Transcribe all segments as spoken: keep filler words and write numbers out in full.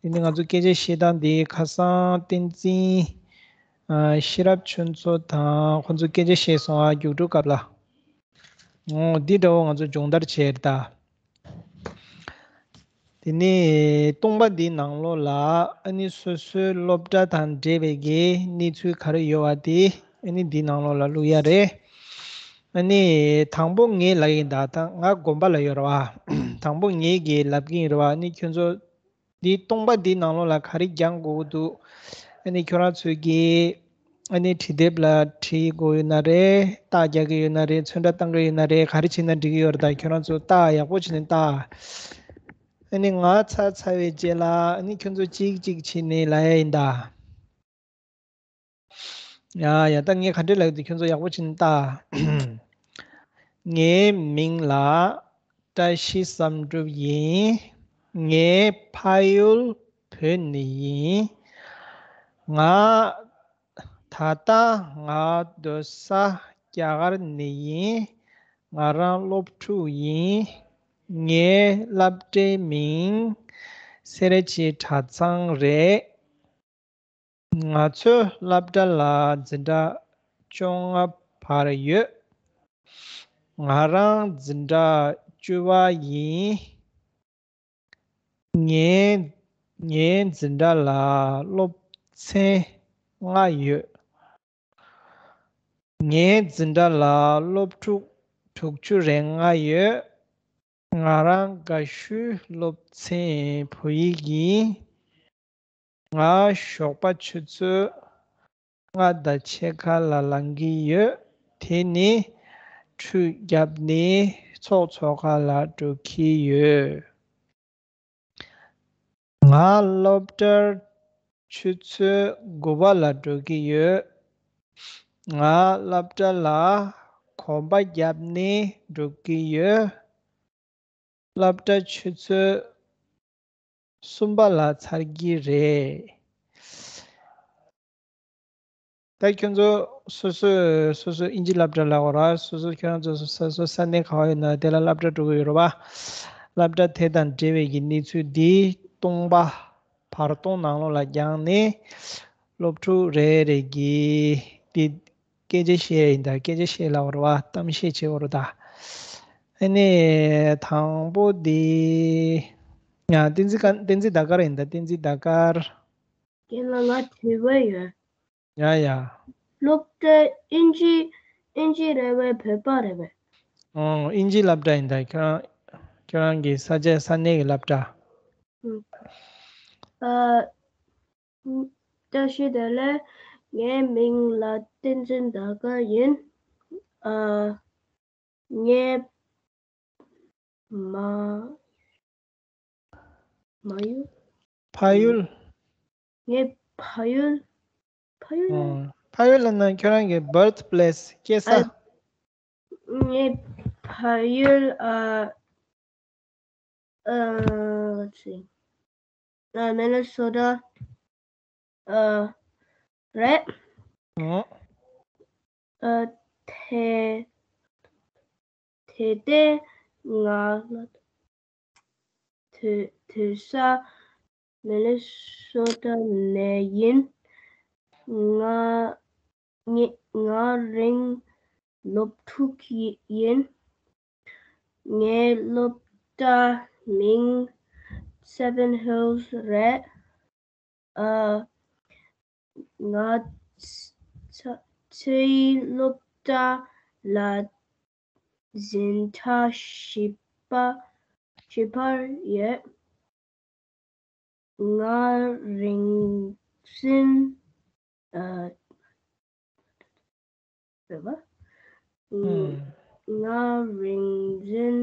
དེ་ནི་ང་ཚོ་སྐད་ཆ་བཤད་སྟངས་དེ་ཁ་སང་བསྟན་འཛིན་ཨ་ཤེས་རབ་ཆོས་མཚོ་དང་ཁོང་ཚོ་སྐད་ཆ་བཤད་སོང་ཨ། རྒྱུགས་སྤྲོད་སྐབས་ལ། འོ་འདི་འདྲ་བོ་ང་ཚོ་སྦྱོང་བརྡར་བྱས་རེད་ད། དེ་ནས་སྟོང་པ་འདིའི་ནང་ལོགས་ལ་ཨ་ནི་སོ་སོའི་སློབ་གྲྭ་དང་འབྲེལ་བའི་གི་གནས་ཚུལ་ག་རེ་ཡོད་པ་དེ་ཨ་ནི་འདིའི་ནང་ལོགས་ལ་བླུག་ཡ་རེད། ཨ་ནི་དང་པོ་ངས་ལབ་ཡིན་ད། ད་ང་དགོན་པ་ལ་ཡོད་རེད་བ། དང་པོ་ངས་གི་ལབ་གི་ཡིན་རེད་བ། ཨ་ནི་ཁྱོད་ཚོ་འདི་སྟོང་པ་འདིའི་ནང་ལོགས་ལ་ག་རེ་སྦྱང་དགོས་ཀྱི་འདུག་ཨ་ནི་ཁྱོད་རང་ཚོས་ཀྱིས་ཨ་ནི་བྲིས་དེབ་ལ་བྲིས་དགོས་ཡོད་ན་རེད། རྟགས་རྒྱག་གི་ཡོད་ན་རེད། ཚོན་ཁྲ་བཏང་གི་ཡོད་ན་རེད། ག་རེ་བྱས་ན་འགྲིག་གི་ཡོད་རེད་ད། ཁྱོད་རང་ཚོ་རྟགས་ཡག་པོ་བྱས་ནས་བལྟ། ཨ་ནི་ང་ཚར་ཚར་བའི་རྗེས་ལ་ཨ་ནི་ཁྱོད་ཚོ་གཅིག་གཅིག་བྱས་ནས་ལབ་ཡ་ཡིན་ད། ཡ་ཡ། ད་ངས་ག་འདྲས་ལབ་ཀྱི་འདུག་ཁྱོད་ཚོ་ཡག་པོ་བྱས་ནས་ལྟ། ངའི་མིང་ལ་བཀྲ་ཤིས་བསམ་གྲུབ་ཡིན། ངའི་ཕ་ཡུལ་བོད་ནས་ཡིན། ང་ད་ལྟ་ང་སྡོད་ས་རྒྱ་གར་ནས་ཡིན། ང་རང་སློབ་ཕྲུག་ཡིན། ངའི་སློབ་གྲྭའི་མིང་སེར་བྱེས་གྲྭ་ཚང་རེད། ང་ཚོའི་སློབ་གྲྭ་ལ་འཛིན་གྲྭ་བཅོ་ལྔ་བར་ཡོད། ང་རང་འཛིན་གྲྭ་བཅུ་པ་ཡིན། ངའི་ངའི་འཛིན་གྲྭ་ལ་སློབ་ཚན་ལྔ་ཡོད། ངའི་འཛིན་གྲྭ་ལ་སློབ་ཕྲུག་དྲུག་ཅུ་རེ་ལྔ་ཡོད། ང་རང་དགའ་ཤོས་སློབ་ཚན་བོད་ཡིག་ཡིན། ང་ཞོགས་པ་ཆུ་ཚོད་ལྔ་དང་ཕྱེད་ཀ་ལ་ལངས་ཀྱི་ཡོད། དེ་ནི་ཁྲུས་བརྒྱབ་ནས་ཚོགས་འཚོགས་ཁང་ལ་འགྲོ་གི་ཡོད། ང་སློབ་གྲྭར་ཆུ་ཚོད་དགུ་པ་ལ་འགྲོ་གི་ཡོད། ང་སློབ་གྲྭ་ལ་གོམ་པ་བརྒྱབ་ནས་འགྲོ་གི་ཡོད། སློབ་གྲྭ་ཆུ་ཚོད་གསུམ་པ་ལ་ཚར་གྱི་རེད། ད་ཁྱོད་ཚོ་སོ་སོས་སོ་སོའི་དབྱིན་ཇི་སློབ་གྲྭ་ལ་འོ་ར། སོ་སོ་ཁྱོད་རང་ཚོ་སོ་སོ་ས་གནས་ག་བ་ཡོད་ན་དེ་ལ་སློབ་གྲྭ་འགྲོ་གི་ཡོད་རེད་བ། སློབ་གྲྭ་དེ་དང་འབྲེལ་བའི་གི་གནས་ཚུལ་འདི་སྟོང་པ་བར་སྟོང་ནང་ལོགས་ལ་སྦྱངས་ནས་སློབ་ཕྲུག་རེ་རེ་གིས་འདི་སྐད་ཆ་བཤད་ཡིན་ད། སྐད་ཆ་བཤད་ལབ་རེད་བ། གཏམ་བཤད་བྱེད་འོ་རེད་ད། ཨ་ནི་དང་པོ་འདི་ཡང་བསྟན་འཛིན་ཀ་བསྟན་འཛིན་ཟླ་དཀར་ཡིན་ད། བསྟན་འཛིན་ཟླ་དཀར། རྒན་ལགས་ང་དྲི་བ་ཡོད། ཡ་ཡ། སློབ་གྲྭ་ཨིན་ཇི་ཨིན་ཇི་རེད་པས་བོད་པ་རེད་པས། ཨོ་ཨིན་ཇི་སློབ་གྲྭ་ཡིན་ད། ཁྱོད་རང་ཁྱོད་རང་གི་ས་ཆ་ས་གནས་ཀྱི་སློབ་གྲྭ། ཨུམ། ཨ། བཀྲ་ཤིས་བདེ་ལེགས། ངའི་མིང་ལ་བསྟན་འཛིན་ཟླ་དཀར་ཡིན། ཨ། ངའི་མ་མ་ཡུལ། ཕ་ཡུལ། ངའི་ཕ་ཡུལ། ཕ་ཡུལ། ཨོ། ཕ་ཡུལ་ལབ་ན་ཁྱོད་རང་གི་birthplace སྐྱེས་ས། ཨ། ངའི་ཕ་ཡུལ། ཨ། ཨ། let's see. ཨ། མི་ནི་སོ་ཊ། ཨ། རེད། ཨོ། ཨ། དེ་དེ་ལྟས་ང་ལ་དུ་དུ་ས་མི་ནི་སོ་ཊ་ནས་ཡིན། ང་ངེ་ང་རང་སློབ་ཕྲུག་ཡི་ཡིན། ངའི་སློབ་གྲྭ་མིང་Seven Hills རེད། ཨ། ང་ཚ་ཚའི་སློབ་གྲྭ་ལ་འཛིན་གྲྭ་བཞི་པ་བཞི་པར་ཡོད། ང་རིག་འཛིན། ཨ། རེད་པ། ཨུམ། ང་རིག་འཛིན།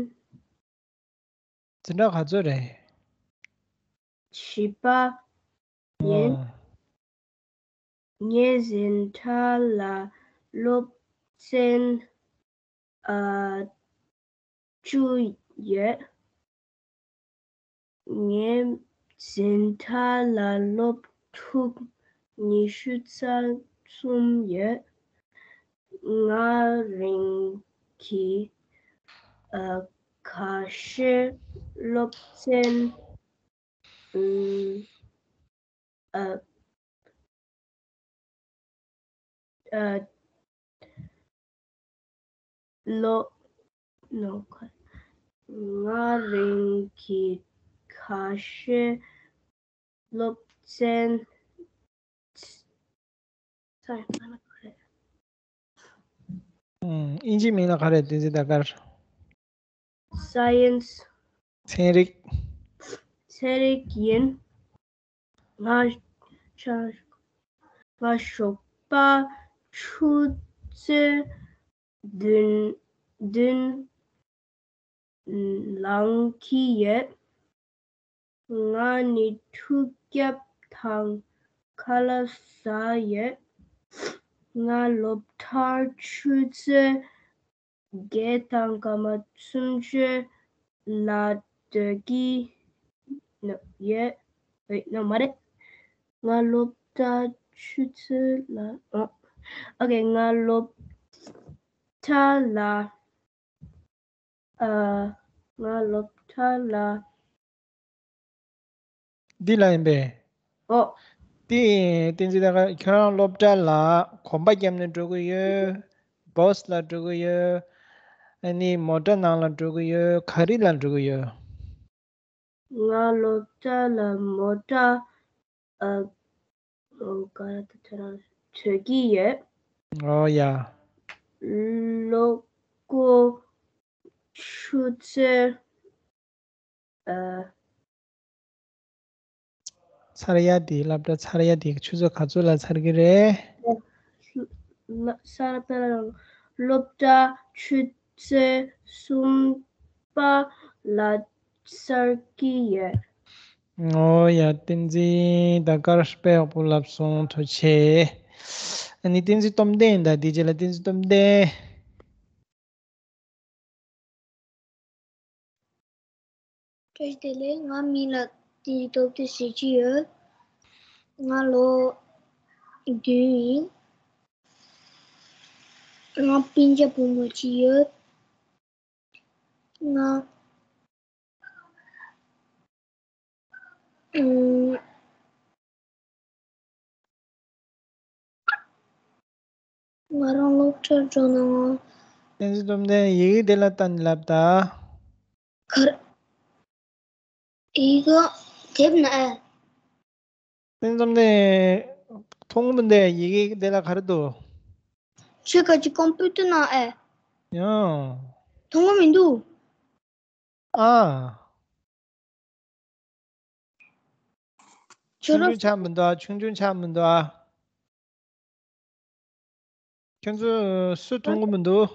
འཛིན་གྲྭ་ག་ཚོད་རེད། བཞི་པ་ཡིན། ཨོ། ངའི་འཛིན་གྲྭ་ལ་སློབ་ཚན་ཨ་བཅུ་ཡོད། ངའི་འཛིན་གྲྭ་ལ་སློབ་ཕྲུག་ཉི་ཤུ་རྩ་གསུམ་ཡོད། ང་རང་གི་ཨ་ཁ་ཤས་སློབ་ཚན་ཨུམ་ ཨ། ཨ། ལོ། ལོ། ང་རང་གི་ཁ་ཤས་སློབ་ཚན། སོ་རི། ཨིན་ཇིའི་མིང་ལ་ག་རེ། བསྟན་འཛིན་ཟླ་དཀར། Science། ཚན་རིག་ཚན་རིག་ཡིན། ང་ཆ་ང་ཞོགས་པ་ཆུ་ཚོད་བདུན་བདུན་ལངས་ཀྱི་ཡོད། ང་ནི་ཁྲུས་བརྒྱབ་དང་ཁ་ལག་ཟ་ཡོད། ང་སློབ་གྲྭར་ཆུ་ཚོད་བརྒྱད་དང་སྐར་མ་སུམ་ཅུ་ལ་སྡོད་ཀྱི་ཡོད། ཨེ། ནོ། མ་རེད། ང་སློབ་གྲྭ་ཆུ་ཚོད་ལ། ཨོ། ཨོ་ཁེ། ང་སློབ་གྲྭ་ལ། ཨ། ང་སློབ་གྲྭ་ལ། འདི་ལ་ཡིན་པས། ཨོ། འདི་བསྟན་འཛིན་ཟླ་དཀར། ཁྱོད་རང་སློབ་གྲྭ་ལ་གོམ་པ་བརྒྱབ་ནས་འགྲོ་གི་ཡོད། བྷ་སི་ལ་འགྲོ་གི་ཡོད། ཨ་ནི་མོ་ཊ་ནང་ལ་འགྲོ་གི་ཡོད། ག་རེ་ལ་འགྲོ་གི་ཡོད། ང་སློབ་གྲྭ་ལ་མོ་ཊ། ཨ། ཨོ། ག་རེ་ད་ཁྱོད་རང་བྲོས་ཀྱི་ཡོད། ཨོ་ཡ། ལོ་ཀོ་ཆུ་ཚོད། ཨ། ཚར་ཡ་དེ། སློབ་གྲྭ་ཚར་ཡ་དེ་ཆུ་ཚོད་ག་ཚོད་ལ་ཚར་གི་རེད། ལ། གསར་པ་རང་སློབ་གྲྭ་ཆུ་ཚོད་གསུམ་པ་ལ་ཚར་གི་ཡོད། ཨོ་ཡ། བསྟན་འཛིན་ཟླ་དཀར་དཔེ་ཡག་པོ་ལབ་སོང་། ཐུགས་རྗེ་ཆེ། ཨ་ནི་བསྟན་འཛིན་སྟོབས་ལྡན་ཡིན་ད། དེ་རྗེས་ལ་བསྟན་འཛིན་སྟོབས་ལྡན། བཀྲ་ཤིས་བདེ་ལེགས། ང་མིང་ལ་བསྟན་འཛིན་སྟོབས་ལྡན་ཟེར་གྱི་ཡོད། ང་ལོ་བདུན་ཡིན། ང་སྤུན་ཀྱག་བུ་མོ་གཅིག་ཡོད། ང་། ཨུམ། ང་རང་སློབ་གྲྭར་འགྲོ་ན། བསྟན་འཛིན་སྟོབས་ལྡན། ཡི་གེ་དེ་ལ་བལྟས་ནས་ལབ་ད། ག་རེ། ཡི་གེ་དེབ་ན་ཨེ། བསྟན་འཛིན་སྟོབས་ལྡན། མཐོང་གི་མི་འདུག། ཡི་གེ་དེ་ལ་ག་རེ་འདུག། ཁྱོད་ཁ་ཅིག་ཀམ་པུ་ཊར་ནང་ཨེ། ཡང་། མཐོང་གི་མི་འདུག། ཨ། ཁྱོད་ཆུང་ཆུང་རང་ཆགས་མི་འདུག་ཨ། ཆུང་ཆུང་ཆགས་མི་འདུག་ཨ། ཁྱོད་ཚོ་སུ་མཐོང་གི་མི་འདུག།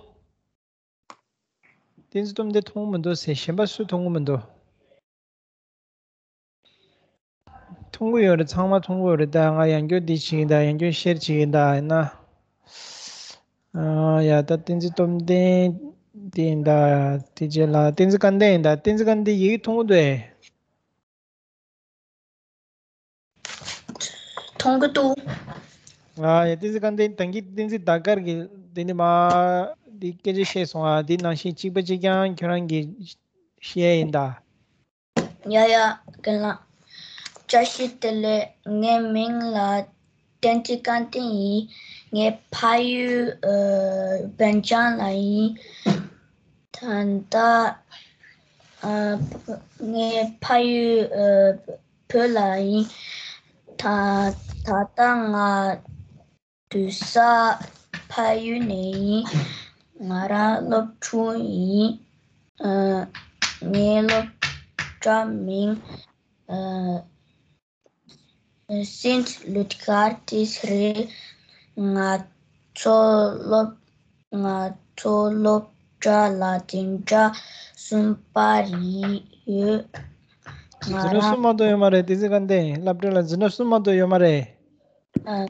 བསྟན་འཛིན་སྟོབས་ལྡན་མཐོང་གི་མི་འདུག་ཟེར། གཞན་པ་སུ་མཐོང་གི་མི་འདུག། མཐོང་གི་ཡོད་རེད། ཚང་མ་མཐོང་གི་ཡོད་རེད། ད་ང་ཡང་བསྐྱར་འདི་བྱེད་ཀྱི་ཡིན། ད་ཡང་བསྐྱར་ཤེར་བྱེད་ཀྱི་ཡིན། ད་ཡིན་ན། ཨ། ཡ། ད་བསྟན་འཛིན་སྟོབས་ལྡན་དེ་ཡིན་ད། དེ་རྗེས་ལ་བསྟན་འཛིན་སྐལ་ལྡན་ཡིན་ད། བསྟན་འཛིན་སྐལ་ལྡན་ཡི་གེ་མཐོང་གི་འདུག་ཨེ། མཐོང་གི་འདུག། ཨ། ཡ། བསྟན་འཛིན་སྐལ་ལྡན། ད་གིན་བསྟན་འཛིན་ཟླ་དཀར་གྱིས་དེ་ནི་མ་འདི་སྐད་ཆ་བཤད་སོང་ཨ། དེ་ནང་བཞིན་གཅིག་པ་གཅིག་རྐྱང་ཁྱོད་རང་གིས་བཤད་ཡིན་ད། ཡ་ཡ། རྒན་ལགས། བཀྲ་ཤིས་བདེ་ལེགས། ངའི་མིང་ལ་བསྟན་འཛིན་སྐལ་ལྡན་ཡིན། ངའི་ཕ་ཡུལ་ཨ་བན་ལྗང་ལ་ཡིན། ད་ལྟ་ཨ་ངའི་ཕ་ཡུལ་ཨ་བོད་ལ་ཡིན། ད་ད་ལྟ་ང་དུས་ས་ཕ་ཡུལ་ནས་ཡིན། ང་རང་སློབ་ཕྲུག་ཡིན། ཨ་ངའི་སློབ་གྲྭ་མིང་ཨ་སེནཊ་ལུད་གྷར་ཏིས་རེད། ང་ཚོ་སློབ། ང་ཚོ་སློབ་གྲྭ་ལ་འཛིན་གྲྭ་གསུམ་པ་རེད་ཡོད། ང་འཛིན་གྲྭ་རང་གསུམ་མ་གཏོགས་ཡོད་མ་རེད། བསྟན་འཛིན་སྐལ་ལྡན། སློབ་གྲྭ་ལ་འཛིན་གྲྭ་གསུམ་མ་གཏོགས་ཡོད་མ་རེད། ཨ།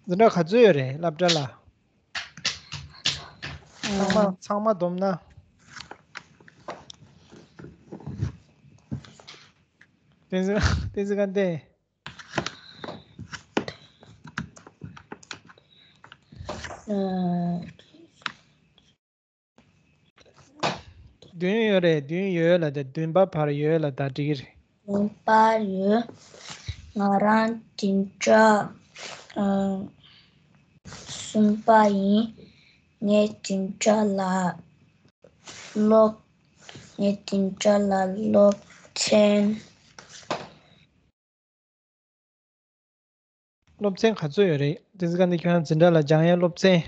འཛིན་གྲྭ་ག་ཚོད་ཡོད་རེད་སློབ་གྲྭ་ལ། ཚང་མ་ཚང་མ་བསྡོམས་ན། བསྟན་འཛིན་བསྟན་འཛིན་སྐལ་ལྡན། བདུན་ཡོད་རེད། བདུན་ཡོད་ལ་ད། བདུན་པ་བར་ཡོད་ལ་ད་འགྲིག་གི་རེད། བདུན་པར་ཡོད། ང་རང་འཛིན་གྲྭ་ཨ་གསུམ་པ་ཡིན། ངས་འཛིན་གྲྭ་ལ་སློབ། ངས་འཛིན་གྲྭ་ལ་སློབ་ཚན། སློབ་ཚན་ག་ཚོད་ཡོད་རེད། བསྟན་འཛིན་དགའ་ལྡན། ཁྱོད་རང་འཛིན་གྲྭ་ལ་སྦྱང་ཡ་སློབ་ཚན།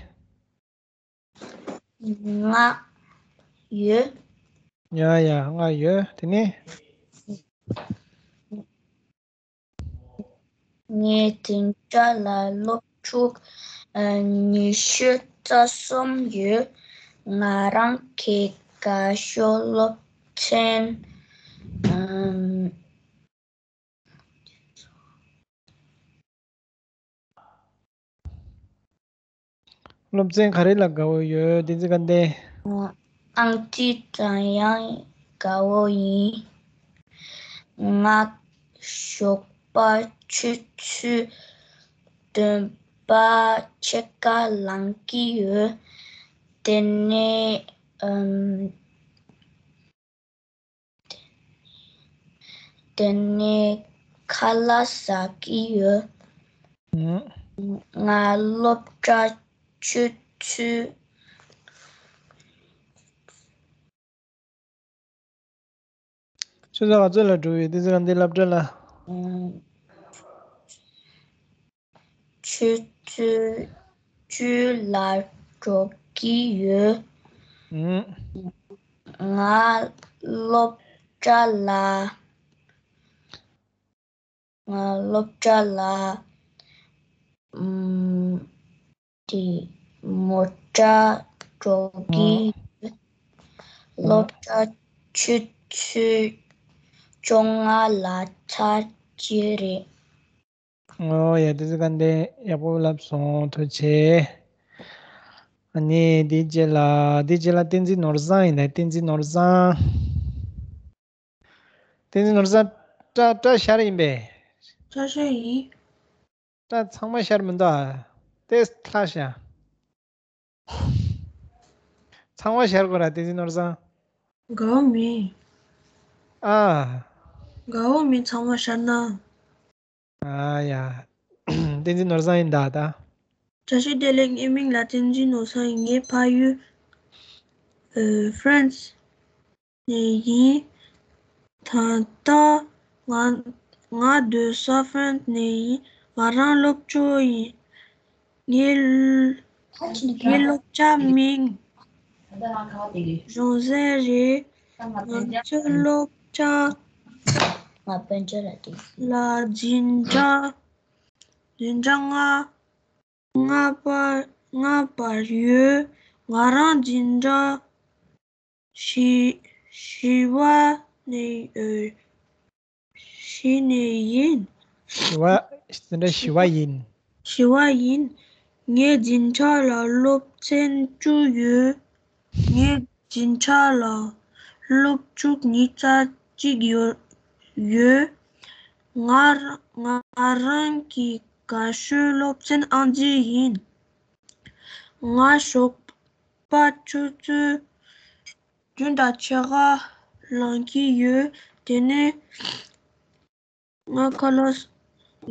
ལྔ་ཡོད། ཡ་ཡ། ལྔ་ཡོད། དེ་ནས། ངའི་འཛིན་གྲྭ་ལ་སློབ་ཕྲུག་ཨ་ཉི་ཤུ་རྩ་གསུམ་ཡོད། ང་རང་གི་དགའ་ཤོས་སློབ་ཚན་ཨམ། སློབ་ཚན་ག་རེ་ལ་དགའ་བོ་ཡོད། བསྟན་འཛིན་དགའ་ལྡན། ཨང་རྩིས་དང་ཡང་དགའ་བོ་ཡིན། ང་ཞོགས་པ་ཆུ་ཚོད་བདུན་པ་ཕྱེད་ཀ་ལངས་ཀྱི་ཡོད། དེ་ནས་ཨམ། དེ་ནས་ཁ་ལག་ཟ་གི་ཡོད། ང་སློབ་གྲྭ་ཆུ་ཚོད། ཆུ་ཚོད་ག་ཚོད་ལ་འགྲོ་ཡོད། དེ་ཚོ་ག་འདི་སློབ་གྲྭ་ལ། ཆུ་ཚོད་བཅུ་ལ་འགྲོ་གི་ཡོད། ཨུམ། ང་སློབ་གྲྭ་ལ། ང་སློབ་གྲྭ་ལ། ཨུམ། དེ་མོ་ཊ་འགྲོ་གི་ཡོད། སློབ་གྲྭ་ཆུ་ཚོད་བཅོ་ལྔ་ལ་ཚར་གྱི་རེད། ཨོ་ཡ། བསྟན་འཛིན་དགའ་ལྡན། ཡག་པོ་ལབ་སོང་། ཐུགས་རྗེ་ཆེ། ཨ་ནི་དེའི་རྗེས་ལ། དེའི་རྗེས་ལ་བསྟན་འཛིན་ནོར་བཟང་ཡིན་ད། བསྟན་འཛིན་ནོར་བཟང་། བསྟན་འཛིན་ནོར་བཟང་། སྐྲ་སྐྲ་ཤར་ཡིན་པས། སྐྲ་ཤར་ཡིན། སྐྲ་ཚང་མ་ཤར་མི་འདུག་ཨ། ཏེ་ལྷག་ཤག་ཚང་མ་ཤར་དགོས་ར། བསྟན་འཛིན་ནོར་བཟང་། དགའ་བོ་མིན། ཨ། དགའ་བོ་མིན་ཚང་མ་ཤར་ན། ཨ་ཡ། བསྟན་འཛིན་ནོར་བཟང་ཡིན་ད་ད། བཀྲ་ཤིས་བདེ་ལེགས། ངའི་མིང་ལ་བསྟན་འཛིན་ནོར་བཟང་ཡིན། ངའི་ཕ་ཡུལ་ཨ་ཧྥ་རན་སི་ནས་ཡིན། ད་ལྟ་ང་ང་སྡོད་ས་ཧྥ་རན་སི་ནས་ཡིན། ང་རང་སློབ་ཕྲུག་ཡིན། ངའི་ངའི་སློབ་གྲྭ་མིང་གཞུང་སྲོལ་རེད། ང་ཚོའི་སློབ་གྲྭ་ལ་འཛིན་གྲྭ་འཛིན་གྲྭ་ལྔ་ལྔ་པ་ལྔ་བར་ཡོད། ང་རང་འཛིན་གྲྭ་བཞི་བཞི་བ་ནས་ཡོད། བཞི་ནས་ཡིན། བཞི་བ། འཛིན་གྲྭ་བཞི་བ་ཡིན། བཞི་བ་ཡིན། ངའི་འཛིན་གྲྭ་ལ་སློབ་ཚན་བཅུ་ཡོད། ངའི་འཛིན་གྲྭ་ལ་སློབ་ཕྲུག་ཉིས་རྩ་གཅིག་ཡོད་ཡོད། ང་ར་ང་རང་གི་དགའ་ཤོས་སློབ་ཚན་ཨང་རྩིས་ཡིན། ང་ཞོགས་པ་ཆུ་ཚོད་བདུན་དང་ཕྱེད་ཀ་ལངས་ཀྱི་ཡོད། དེ་ནས་ང་ཁ་ལག་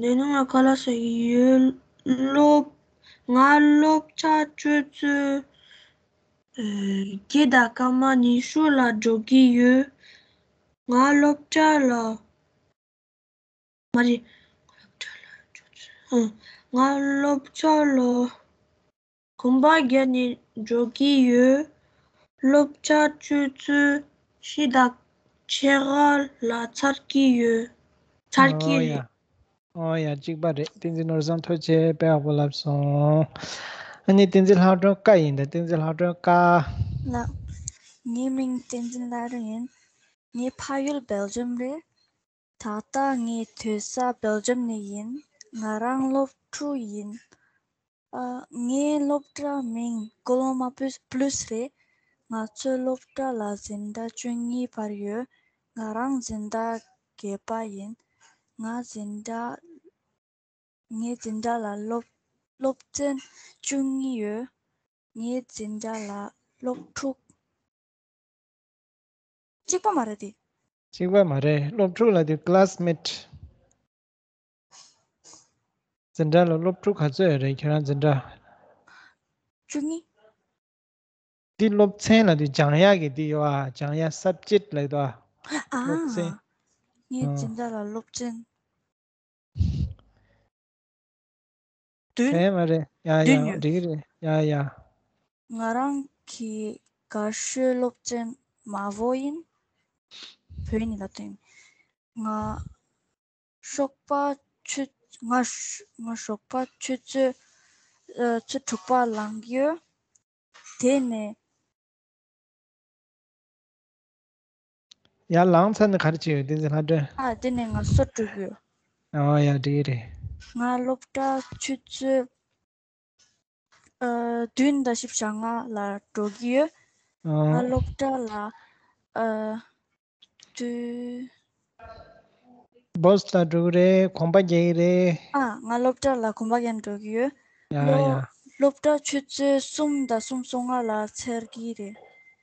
དེ་ནས་ང་ཁ་ལག་ཟ་གི་ཡོད། སློབ་ང་སློབ་གྲྭ་ཆུ་ཚོད་ཨ་བརྒྱད་དང་སྐར་མ་ཉི་ཤུ་ལ་འགྲོ་གི་ཡོད། ང་སློབ་གྲྭ་ལ། མ་རེད། ཨང་། ང་སློབ་གྲྭ་ལ་གོམ་པ་བརྒྱབ་ནས་འགྲོ་གི་ཡོད། སློབ་གྲྭ་ཆུ་ཚོད་བཞི་དང་ཕྱེད་ཀ་ལ་ཚར་གྱི་ཡོད། ཚར་གྱི་ཨོ་ཡ། རེད། ཨོ་ཡ། གཅིག་པ་རེད། བསྟན་འཛིན་ནོར་བཟང་ཐུགས་རྗེ་ཆེ། དཔེ་ཡག་པོ་ལབ་སོང་། ཨ་ནི་བསྟན་འཛིན་ལྷག་སྒྲོན་སྐ་ཡིན་ད། བསྟན་འཛིན་ལྷག་སྒྲོན་སྐ། ལགས། ངའི་མིང་བསྟན་འཛིན་ལྷག་སྒྲོན་ཡིན། ངའི་ཕ་ཡུལ་སྦེལ་ཇམ་རེད། ད་ལྟ་ངས་སྡོད་ས་སྦེལ་ཇམ་ནས་ཡིན། ང་རང་སློབ་ཕྲུག་ཡིན། ཨ། ངའི་སློབ་གྲྭ་མིང་ཀོ་ལོ་མ་པུས་པླུས་རེད། ང་ཚོའི་སློབ་གྲྭ་ལ་འཛིན་གྲྭ་བཅུ་གཉིས་བར་ཡོད། ང་རང་འཛིན་གྲྭ་བརྒྱད་པ་ཡིན། ང་འཛིན་གྲྭ། ངའི་འཛིན་གྲྭ་ལ་སློབ་སློབ་ཚན་བཅུ་གཉིས་ཡོད། ངའི་འཛིན་གྲྭ་ལ་སློབ་ཕྲུག་གཅིག་པ་མ་རེད་དེ། གཅིག་པ་མ་རེད། སློབ་ཕྲུག་ལ་དེ་ཀི་ལཱ་སི་མེ་ཊི། འཛིན་གྲྭ་ལ་སློབ་ཕྲུག་ག་ཚོད་ཡོད་རེད། ཁྱེད་རང་འཛིན་གྲྭ། བཅུ་གཉིས། འདི་སློབ་ཚན་ལ་དེ་སྦྱང་ཡག་གི་འདི་ཡོད་ཨ། སྦྱང་ཡག་སབ་ཇེག་ལབ་དོ། ཨ། སློབ་ཚན། ངའི་ཨ། འཛིན་གྲྭ་ལ་སློབ་ཚན་བདུན། ག་ཡ་མ་རེད། ཡ་ཡ། བདུན་ཡོད། འགྲིག་གི་རེད། ཡ་ཡ། ང་རང་གི་དགའ་ཤོས་སློབ་ཚན་མ་བོ་ཡིན། བོད་ཡིག་ནི་ལབ་དོན། ང་ཞོགས་པ་ཆུ་ང་ང་ཞོགས་པ་ཆུ་ཚོད་ཨ་ཆུ་དྲུག་པ་ལངས་ཀྱི་ཡོད། དེ་ནས། ཡར་ལངས་ཚར་ནས་ག་རེ་བྱེད་ཡོད། བསྟན་འཛིན་ལྷ་སྒྲོན། ཨ། དེ་ནས་ང་གསོ་འགྲོ་གི་ཡོད། ཨ་ཡ། འགྲིག་གི་རེད། ང་སློབ་གྲྭ་ཆུ་ཚོད་ཨ་བདུན་དང་བཞི་བཅུ་ཞེ་ལྔ་ལ་འགྲོ་གི་ཡོད། ཨ། ང་སློབ་གྲྭ་ལ་ཨ་དུས། བྷ་སི་ལ་འགྲོ་གི་རེད། གོམ་པ་རྒྱག་གི་རེད། ཨ། ང་སློབ་གྲྭ་ལ་གོམ་པ་རྒྱག་འགྲོ་གི་ཡོད། ཡ་ཡ། སློབ་སློབ་གྲྭ་ཆུ་ཚོད་གསུམ་དང་གསུམ་སོ་ལྔ་ལ་ཚར་གྱི་རེད།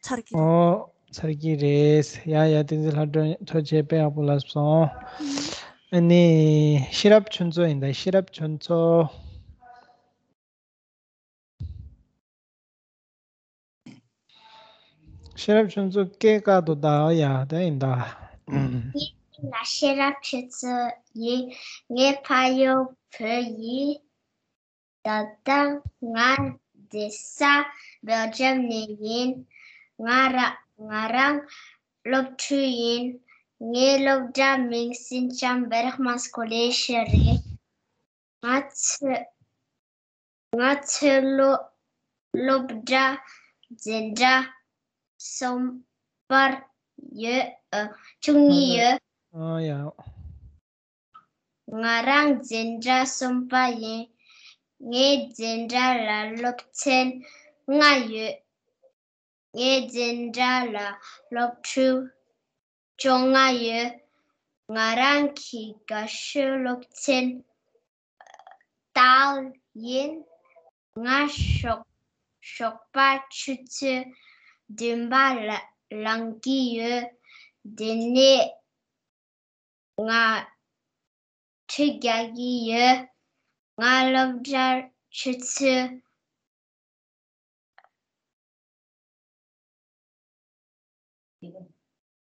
ཚར་གྱི་རེད། ཨོ། ཚར་གྱི་རེད། ཡ་ཡ། བསྟན་འཛིན་ལྷ་སྒྲོན་ཐུགས་རྗེ་ཆེ། དཔེ་ཡག་པོ་ལབ་སོང་། ཨ་ནི་ཤེས་རབ་ཆོས་མཚོ་ཡིན་ད། ཤེས་རབ་ཆོས་མཚོ། ཤེས་རབ་ཆོས་མཚོ་སྐད་བཀག་འདུག་ད། ཡ་ད་ཡིན་ད། ངའི་མིང་ལ་ཤེས་རབ་ཆོས་མཚོ་ཡིན། ངའི་ཕ་ཡུལ་བོད་ཡིན། ད་ལྟ་ང་བསྡད་ས་སྦེལ་ཇམ་ནས་ཡིན། ང་ར་ང་རང་སློབ་ཕྲུག་ཡིན། ངའི་སློབ་གྲྭ་མིང་སིན་ཅམ་བེར་ཁ་མན་སི་ཀོ་ལེ་ཇི་རེད། ང་ཚོ་ང་ཚོའི་སློབ་སློབ་གྲྭ་འཛིན་གྲྭ་གསུམ་པར་ཡོད། ཨ། བཅུ་གཉིས་ཡོད། ཨ་ཡ། ང་རང་འཛིན་གྲྭ་གསུམ་པ་ཡིན། ངའི་འཛིན་གྲྭ་ལ་སློབ་ཚན་ལྔ་ཡོད། ངའི་འཛིན་གྲྭ་ལ་སློབ་ཕྲུག་བཅོ་ལྔ་ཡོད། ང་རང་གི་དགའ་ཤོས་སློབ་ཚན་ཏའོ་ཡིན། ང་ཞོགས་ཞོགས་པ་ཆུ་ཚོད་བདུན་པ་ལ་ལངས་ཀྱི་ཡོད། དེ་ནས་ང་ཁྲིད་རྒྱག་གི་ཡོད། ང་སློབ་གྲྭར་ཆུ་ཚོད་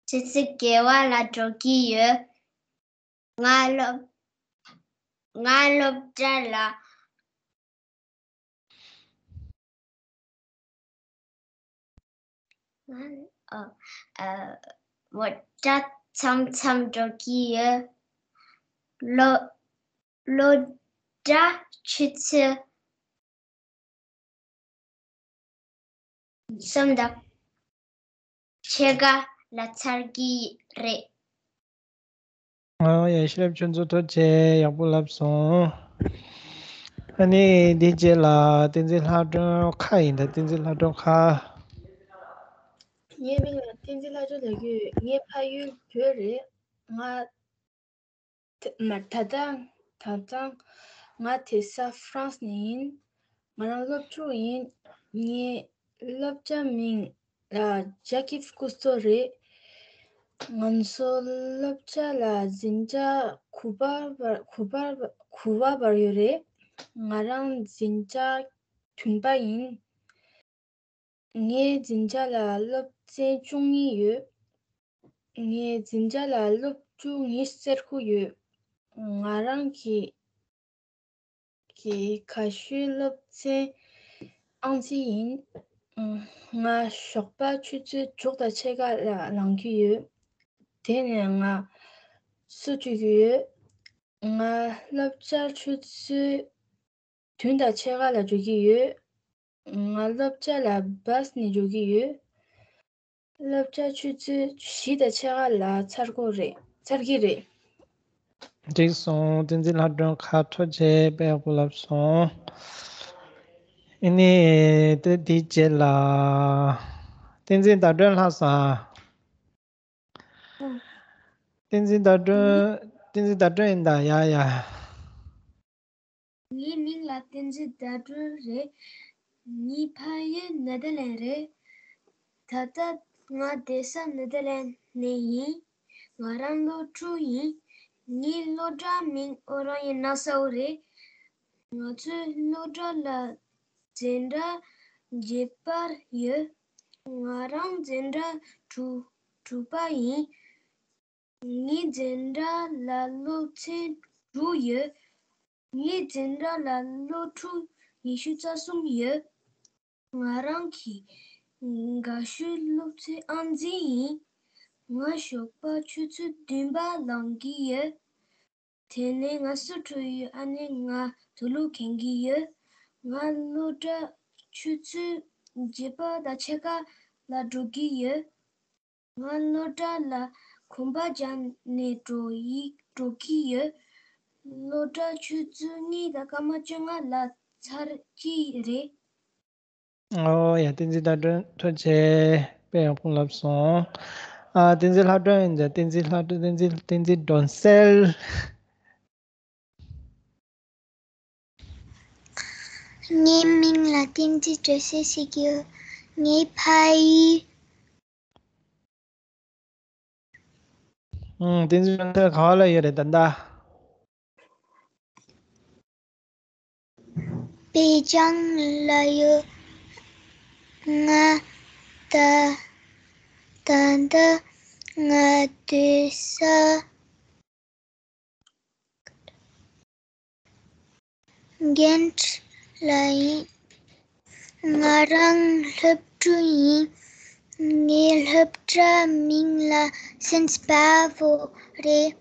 ཆུ་ཚོད་བརྒྱད་པ་ལ་འགྲོ་གི་ཡོད། ང་སློབ་ང་སློབ་གྲྭ་ལ་ང་ཨ་ཨ་མོ་ཊ་མཚམས་མཚམས་འགྲོ་གི་ཡོད། སློབ་སློབ་གྲྭ་ཆུ་ཚོད་གསུམ་དང་ཕྱེད་ཀ་ལ་ཚར་གྱི་རེད། ཨོ་ཡ། ཤེས་རབ་ཆོས་མཚོ་ཐུགས་རྗེ་ཆེ། ཡག་པོ་ལབ་སོང་། ཨ་ནི་འདི་རྗེས་ལ་བསྟན་འཛིན་ལྷ་སྒྲོན་ཁ་ཡིན་ད། བསྟན་འཛིན་ལྷ་སྒྲོན་ཁ། ངའི་མིང་ལ་བསྟན་འཛིན་ལྷ་སྒྲོན་ལབ་ཀྱི་ཡོད། ངའི་ཕ་ཡུལ་བོད་རེད། ང་ད་མ་ད་ལྟ་ད་ལྟ་ང་བསྡད་ས་ཧྥ་རན་སི་ནས་ཡིན། ང་རང་སློབ་ཕྲུག་ཡིན། ངའི་སློབ་གྲྭ་མིང་ལ་ཇ་ཀིབ་ཀུ་སྟོ་རེད། ང་ཚོ་སློབ་གྲྭ་ལ་འཛིན་གྲྭ་དགུ་པ་བར་དགུ་པ་དགུ་པ་བར་ཡོད་རེད། ང་རང་འཛིན་གྲྭ་བདུན་པ་ཡིན། ངའི་འཛིན་གྲྭ་ལ་སློབ་ཚན་བཅུ་གཉིས་ཡོད། ངའི་འཛིན་གྲྭ་ལ་སློབ་ཕྲུག་ཉི་ཤུ་རྩ་དགུ་ཡོད། ང་རང་གི་གི་དགའ་ཤོས་སློབ་ཚན་ཨང་རྩིས་ཡིན། ང་ཞོགས་པ་ཆུ་ཚོད་དྲུག་དང་ཕྱེད་ཀ་ལ་ལངས་ཀྱི་ཡོད། དེ་ནས་ང་གསོ་བཅུག་གི་ཡོད། ང་སློབ་གྲྭར་ཆུ་ཚོད་བདུན་དང་ཕྱེད་ཀ་ལ་འགྲོ་གི་ཡོད། ང་སློབ་གྲྭ་ལ་བྷ་སི་ནས་འགྲོ་གི་ཡོད། སློབ་གྲྭ་ཆུ་ཚོད་བཞི་དང་ཕྱེད་ཀ་ལ་ཚར་གོ་རེད། ཚར་གྱི་རེད། འགྲིག་སོང་། བསྟན་འཛིན་ལྷ་སྒྲོན་ཁ་ཐུགས་རྗེ་ཆེ། དཔེ་ཡག་པོ་ལབ་སོང་། ཨ་ནི་དེ་དེའི་རྗེས་ལ་བསྟན་འཛིན་ཟླ་སྒྲོན་ལྷག་སོང་ཨ། ཨང་། བསྟན་འཛིན་ཟླ་སྒྲོན། བསྟན་འཛིན་ཟླ་སྒྲོན་ཡིན་ད། ཡ་ཡ། ངའི་མིང་ལ་བསྟན་འཛིན་ཟླ་སྒྲོན་རེད། ངའི་ཕ་ཡུལ་ནེ་དར་ལེན་རེད། ད་ལྟ་ང་བསྡད་ས་ནེ་དར་ལེན་ནས་ཡིན། ང་རང་སློབ་ཕྲུག་ཡིན། ངའི་སློབ་གྲྭ་མིང་ཨོ་རོ་ཡན་ན་སའོ་རེད། ང་ཚོའི་སློབ་གྲྭ་ལ་འཛིན་གྲྭ་བརྒྱད་པ་ཡོད། ང་རང་འཛིན་གྲྭ་དྲུག་དྲུག་པ་ཡིན། ངའི་འཛིན་གྲྭ་ལ་སློབ་ཚན་དྲུག་ཡོད། ངའི་འཛིན་གྲྭ་ལ་སློབ་ཕྲུག་ཉི་ཤུ་རྩ་གསུམ་ཡོད། ང་རང་གི་དགའ་ཤོས་སློབ་ཚན་ཨང་རྩིས་ཡིན། ང་ཞོགས་པ་ཆུ་ཚོད་བདུན་པ་ལངས་ཀྱི་ཡོད། དེ་ནས་ང་སུ་ཁྲོད་ཡོད། ཨ་ནེ་ང་དུག་ལོག་གྱོན་གྱི་ཡོད། ང་སློབ་གྲྭ་ཆུ་ཚོད་བརྒྱད་པ་དང་ཕྱེད་ཀ་ལ་འགྲོ་གི་ཡོད། ང་སློབ་གྲྭ་ལ་གོམ་པ་རྒྱག་ནས་འགྲོ་ཡི་འགྲོ་གི་ཡོད། སློབ་གྲྭ་ཆུ་ཚོད་གཉིས་དང་སྐར་མ་བཅོ་ལྔ་ལ་ཚར་གྱི་རེད། ཨོ་ཡ། བསྟན་འཛིན་ལྷ་སྒྲོན་ཐུགས་རྗེ་ཆེ། དཔེ་ཡག་པོ་ལབ་སོང་། ཨ། བསྟན་འཛིན་ལྷ་སྒྲོན་ཡིན་ཙང་བསྟན་འཛིན་ལྷ་སྒྲོན། བསྟན་འཛིན། བསྟན་འཛིན་སྒྲོན་གསལ། ངའི་མིང་ལ་བསྟན་འཛིན་སྒྲོན་གསལ་ཟེར་གྱི་ཡོད། ངའི་ཕ་ཡུལ། ཨང་། བསྟན་འཛིན་སྒྲོན་གསལ་ག་བ་ལ་ཡོད་རེད་ད་ལྟ། པེ་ཅང་ལ་ཡོད། ང་ད་ད་ལྟ་ང་སྡོད་ས་གྷན་ཊ་ལ་ཡིན། ང་རང་སློབ་ཕྲུག་ཡིན། ངའི་སློབ་གྲྭ་མིང་ལ་སན་སྦ་ཝོ་རེད།